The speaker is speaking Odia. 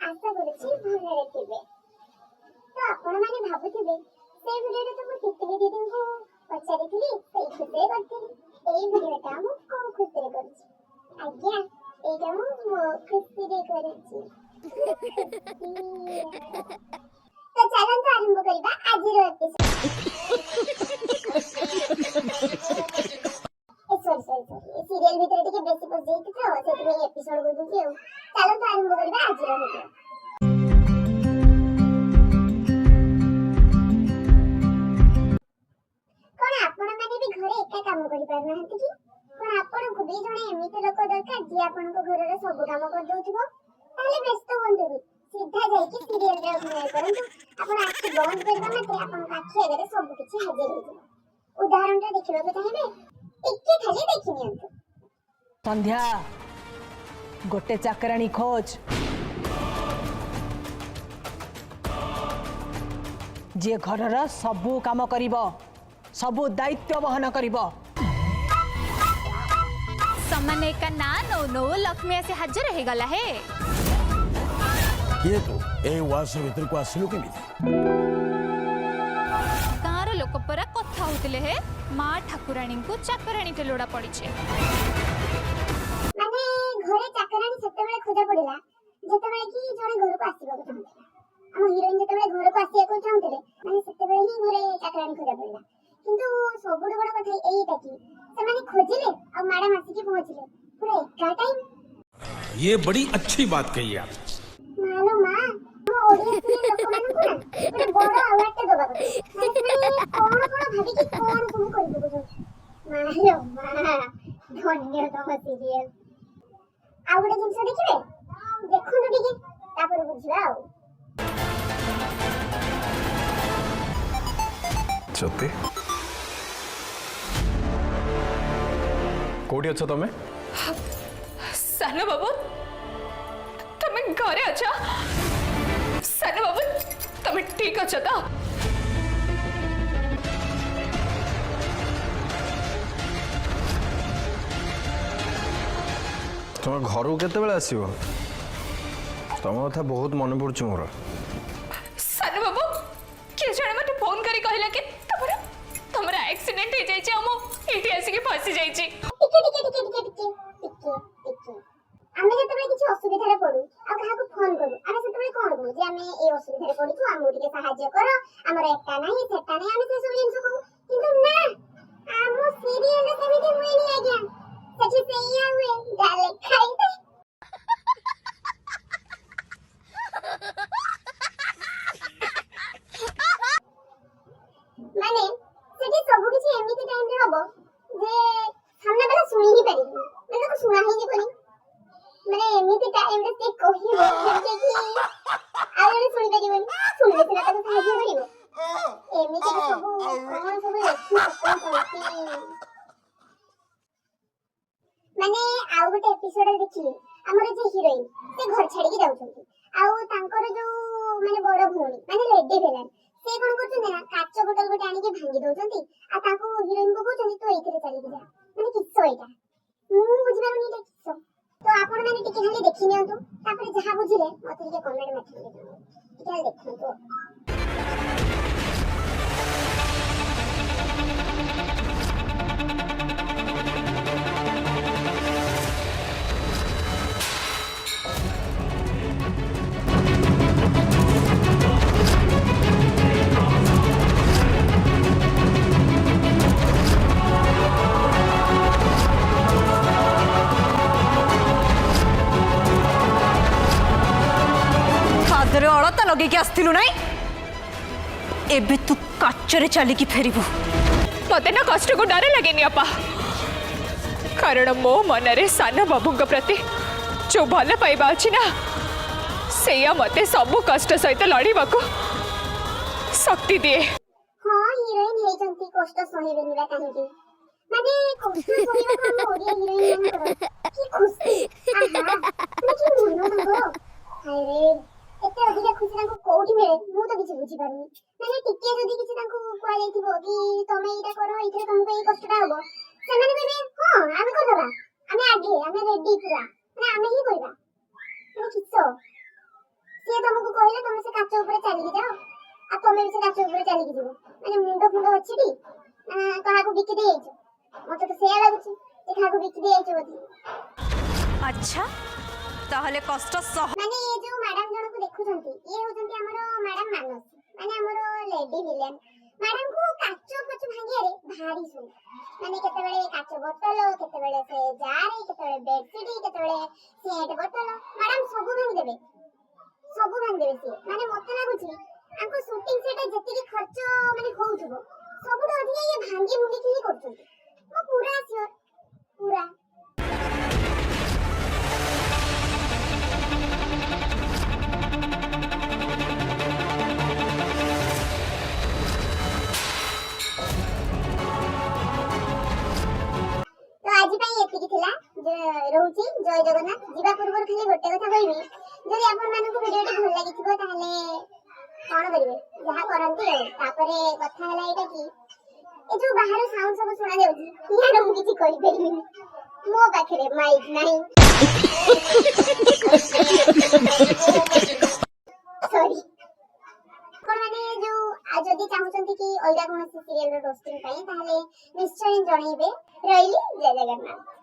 ଆଶା କରୁଛି ଭଲରେ ଥିବେ। ତ ଆପଣମାନେ ଭାବୁଥିବେ, ସେ ଭିଡ଼ିଓରେ ତ ମୁଁ ତିତିଲି ଦିଦିଙ୍କୁ ପଚାରିଥିଲି, ସେଇ ଖୁସିରେ କରିଥିଲି, ଏଇ ଭିଡ଼ିଓଟା ମୁଁ କୋଉ ଖୁସିରେ କରୁଛି? ଆଜ୍ଞା, ଏଇଟା ମୁଁ ମୋ ଖୁସିରେ କରୁଛି। ତ ଚାଲନ୍ତୁ ଆରମ୍ଭ କରିବା ଆଜିର ଏପିସୋଡ। ସରି ସରି ସରି, ସିରିଏଲ ଭିତରେ ଟିକେ ବେଶୀ ପଶିଯାଇଛି ତ ସେଥିପାଇଁ ଏପିସୋଡ କରିଦଉଛି। ଆଉ ଚାଲନ୍ତୁ ଆରମ୍ଭ କରିବା ଆଜିର ଭିଡ଼ିଓ। କଣ ଆପଣମାନେ ବି ଘରେ ଏକା କାମ କରିପାରୁନାହାନ୍ତି କି? କଣ ଆପଣଙ୍କୁ ବି ଜଣେ ଏମିତି ଲୋକ ଦରକାର, ଯିଏ ଆପଣଙ୍କ ଘରର ସବୁ କାମ କରିଦଉଥିବ? ତାହେଲେ ବ୍ୟସ୍ତ ହୁଅନ୍ତୁନି, ସିଧା ଯାଇକି ସିରିଏଲରେ ଅଭିନୟ କରନ୍ତୁ। ଆପଣ ଆଖି ବନ୍ଦ କରିବା ମାତ୍ରେ ଆପଣଙ୍କ ଆଖି ଆଗରେ ସବୁ କିଛି ହାଜର ହେଇଯିବ। ଉଦାହରଣଟା ଦେଖିବାକୁ ଚାହିଁବେ? ଟିକେ ଖାଲି ଦେଖି ନିଅନ୍ତୁ। ସନ୍ଧ୍ୟା, ଗୋଟେ ଚାକରାଣୀ ଖୋଜ, ଯିଏ ଘରର ସବୁ କାମ କରିବ, ସବୁ ଦାୟିତ୍ୱ ବହନ କରିବ। ସମାନେ ଏକା ନା ନଉ ନଉ ଲକ୍ଷ୍ମୀ ଆସି ହାଜର ହେଇଗଲା ହେ। କିଏ ତୁ? ଏଇ ଉଆସ ଭିତରକୁ ଆସିଲୁ କେମିତି? ଗାଁର ଲୋକ ପରା କଥା ହଉଥିଲେ ହେ, ମା ଠାକୁରାଣୀଙ୍କୁ ଚାକରାଣୀଟେ ଲୋଡ଼ା ପଡ଼ିছে। ମାନେ ଘରେ ଚାକରାଣୀ ସେତେବେଳେ ଖୋଜା ପଡିଲା, ଯେତେବେଳେ କି ଜଣେ ଘରକୁ ଆସିବାକୁ ଚାହୁଁଥିଲା। ଆମ ହିରୋଇନ ଯେତେବେଳେ ଘରକୁ ଆସିବାକୁ ଚାହୁଁଥିଲେ, ମାନେ ସେତେବେଳେ ହିଁ ଘରେ ଚାକରାଣୀ ଖୋଜା ପଡିଲା। କିନ୍ତୁ ସବୁଠୁ ବଡ କଥା ଏଇଟା କି ସେମାନେ ଖୋଜିଲେ ଆଉ ମ୍ୟାଡାମ ଆସିକି ପହଞ୍ଚିଲେ ପୁରା ଏକା ଟାଇମ। ये बड़ी अच्छी बात कही आप। ମାଲୋ ମା, ଆମ ଓଡିଆ ସିରିଏଲ ଲୋକମାନଙ୍କୁ ନା ଗୋଟେ ବଡ ଆୱାର୍ଡ ଟେ ଦବା କଥା। ମାନେ ସେମାନେ କଣ କଣ ଭାବିକି କଣ ସବୁ କରି ପକଉଛନ୍ତି। ମାଲୋ ମା, ଧନ୍ୟ ତମ ସିରିଏଲ। ଆଉ ଗୋଟେ ଜିନିଷ ଦେଖିବେ, ଦେଖନ୍ତୁ ଟିକେ, ତାପରେ ବୁଝିବା ଆଉ। ଜ୍ୟୋତି, କୋଉଠି ଅଛ ତମେ? ସାନ ବାବୁ, ତମେ ଘରେ ଅଛ? ସାନ ବାବୁ, ତମେ ଠିକ ଅଛ ତ? ତମେ ଘରକୁ କେତେବେଳେ ଆସିବ? ତମ କଥା ବହୁତ ମନେ ପଡୁଛି ମୋର। ସାନ ବାବୁ, କିଏ ଜଣେ ମତେ ଫୋନ କରି କହିଲା କି ତମର ଆକ୍ସିଡେଣ୍ଟ ହେଇଯାଇଛି ଆଉ ମୁଁ ଏଇଠି ଆସିକି ଫସି ଯାଇଛି। ଟିକେ ଟିକେ ଟିକେ ଟିକେ ଟିକେ ଟିକେ ଟିକେ। ଆମେ ଯେତେବେଳେ କିଛି ଅସୁବିଧାରେ ପଡୁ ଆଉ କାହାକୁ ଫୋନ କରୁ, ଆମେ ସେତେବେଳେ କଣ କହୁ? ଯେ ଆମେ ଏଇ ଅସୁବିଧାରେ ପଡିଛୁ, ଆମକୁ ଟିକେ ସାହାଯ୍ୟ କର, ଆମର ଏଟା ନାହିଁ ସେଟା ନାହିଁ, ଆମେ ସେସବୁ ଜିନିଷ କହୁ। କିନ୍ତୁ ନା, ଆମ ସିରିଏଲରେ ସେମିତି ହୁଏନି ଆଜ୍ଞା। ସେଠି ସେଇଆ ହୁଏ ଯାହା ଲେଖା ହେଇଥାଏ। ମାନେ ସେଠି ସବୁ କିଛି ଏମିତି ଟାଇମରେ ହବ ଯେ ସାମ୍ନା ବାଲା ଶୁଣି ହିଁ ପାରିବନି, ମାନେ ତାକୁ ଶୁଣା ହିଁ ଯିବନି। ମାନେ ଏମିତି ଟାଇମରେ ସେ କହିବ ଯେମିତି କି ଆଉ ଜଣେ ଶୁଣିପାରିବନି, ଶୁଣିଲେ ସିନା ତାକୁ ସାହାଯ୍ୟ କରିବ। ଏମିତି ବି ସବୁ କଣ ସବୁ ଲେଖି ପକଉଛନ୍ତି। ମାନେ ଆଉ ଗୋଟେ ଏପିସୋଡରେ ଦେଖିଲି, ଆମର ଯେ ହିରୋଇନ ସେ ଘର ଛାଡିକି ଯାଉଛନ୍ତି ଆଉ ତାଙ୍କର ଯୋଉ ମାନେ ବଡ ଭଉଣୀ, ମାନେ ଲେଡି ଭିଲେନ, ସେ କଣ କରୁଛନ୍ତି ନା କାଚ ବୋଟଲ ଗୋଟେ ଆଣିକି ଭାଙ୍ଗି ଦଉଛନ୍ତି ଆଉ ତାଙ୍କୁ ହିରୋଇନ କୁ କହୁଛନ୍ତି, ତୁ ଏଇଥିରେ ଚାଲିକି ଯା। ମାନେ କିସ ଏଇଟା? ମୁଁ ବୁଝିପାରୁନି ଏଇଟା କିସ। ତ ଆପଣ ମାନେ ଟିକେ ଖାଲି ଦେଖି ନିଅନ୍ତୁ, ତାପରେ ଯାହା ବୁଝିଲେ ମତେ ଟିକେ କମେଣ୍ଟ ମାଧ୍ୟମରେ ଜଣାଇବେ। ଟିକେ ଖାଲି ଦେଖନ୍ତୁ। ପାଦରେ ଅଳତା ଲଗେଇକି ଆସିଥିଲୁ ନାଇଁ? ଏବେ ତୁ କାଚରେ ଚାଲିକି ଫେରିବୁ। ମତେ ନା କଷ୍ଟକୁ ଡର ଲାଗେନି ଅପା, କାରଣ ମୋ ମନରେ ସାନ ବାବୁଙ୍କ ପ୍ରତି ଯୋଉ ଭଲ ପାଇବା ଅଛି ନା, ସେଇଆ ମତେ ସବୁ କଷ୍ଟ ସହିତ ଲଢିବାକୁ ଶକ୍ତି ଦିଏ। ହଁ, ହିରୋଇନ ହେଇଛନ୍ତି, କଷ୍ଟ ସହିବେନି ବା କାହିଁକି? ମାନେ କଷ୍ଟ ସହିବାକୁ ଆମ ଓଡିଆ ହିରୋଇନ ମାନଙ୍କର କି ଖୁସି, ଆହା, ମାନେ କି ମନ ତାଙ୍କର, ହାୟରେ, ଏତେ ଅଧିକା ଖୁସି ତାଙ୍କୁ କୋଉଠି ମିଳେ ମୁଁ ତ କିଛି ବୁଝିପାରୁନି। ମାନେ ଟିକେ ଯଦି କିଛି ତାଙ୍କୁ କୁହାଯାଇଥିବ କି ତମେ ଏଇଟା କର, ଏଇଥିରେ ତମକୁ ଏଇ କଷ୍ଟଟା ହବ, ସେମାନେ କହିବେ, ହଁ, ଆମେ କରିଦବା, ଆମେ ଆଗେ, ଆମେ ରେଡି ପୁରା, ମାନେ ଆମେ ହିଁ କରିବା। ମାନେ କିସ ସିଏ ତମକୁ କହିଲେ ତମେ ସେ କାଚ ଉପରେ ଚାଲିକି ଯାଅ, ଆଉ ତମେ ବି ସେ କାଚ ଉପରେ ଚାଲିକି ଯିବ। ମାନେ ମୁଣ୍ଡ ଫୁଣ୍ଡ ଅଛି ଟି ନା କାହାକୁ ବିକି ଦେଇ ଯାଇଛ? ମତେ ତ ସେଇଆ ଲାଗୁଛି ଯେ କାହାକୁ ବିକି ଦେଇ ଯାଇଛ ବୋଧେ। ଆଚ୍ଛା, ତାହେଲେ କଷ୍ଟ ସହ ମାନେ ଏ ଯୋଉ ମ୍ୟାଡାମ ଜଣକୁ ଦେଖୁଛନ୍ତି, ଇଏ ହଉଛନ୍ତି ଆମର ମ୍ୟାଡାମ ମାନସୀ, ମାନେ ଆମର ଲେଡି ଭିଲେନ। ମ୍ୟାଡାମକୁ କାଚ ଫାଚ ଭାଙ୍ଗିବାରେ ଭାରି ସଉକ। ମାନେ କେତେବେଳେ କାଚ ବୋତଲ, କେତେବେଳେ ସେ ଜାରେ, କେତେବେଳେ ବେଡସିଟ୍, କେତେବେଳେ ସେଣ୍ଟ ବୋତଲ, ମ୍ୟାଡାମ ସବୁ ଭାଙ୍ଗିଦେବେ, ସବୁ ଭାଙ୍ଗିଦେବେ ସିଏ। ମାନେ ମତେ ଲାଗୁଛି ଆଙ୍କ ସୁଟିଂ ସେଟା ଯେତିକି ଖର୍ଚ୍ଚ ମାନେ ହଉଥିବ, ସବୁଠୁ ଅଧିକା ଇଏ ଭାଙ୍ଗି ଭୁଙ୍ଗିକି ହିଁ କରୁଛନ୍ତି। ମୁଁ ପୁରା ସିଓର ପୁରା। ତ ଆଜି ପାଇଁ ଏତିକି ଥିଲା। ରହୁଛି, ଜୟ ଜଗନ୍ନାଥ। ଯିବା ପୂର୍ବରୁ ଖାଲି ଗୋଟେ କଥା କହିବି, ଯଦି ଆପଣମାନଙ୍କୁ ଭିଡ଼ିଓଟି ଭଲ ଲାଗିଥିବ ତାହେଲେ କଣ କରିବେ, ଯାହା କରନ୍ତି ଆଉ। ତାପରେ କଥା ହେଲା ଏଇଟା କି ଏ ଯୋଉ ବାହାରୁ ସାଉଣ୍ଡ ସବୁ ଶୁଣା ଯାଉଛି, ୟାର ମୁଁ କିଛି କରିପାରିବିନି, ମୋ ପାଖରେ ମାଇକ୍ ନାହିଁ। ସରି। ଆପଣମାନେ ଯୋଉ ଆଉ ଯଦି ଚାହୁଁଛନ୍ତି କି ଅଲଗା କୌଣସି ସିରିଏଲର ରୋଷ୍ଟିଂ ପାଇଁ, ତାହେଲେ ନିଶ୍ଚୟ ଜଣେଇବେ। ରହିଲି, ଜୟ ଜଗନ୍ନାଥ।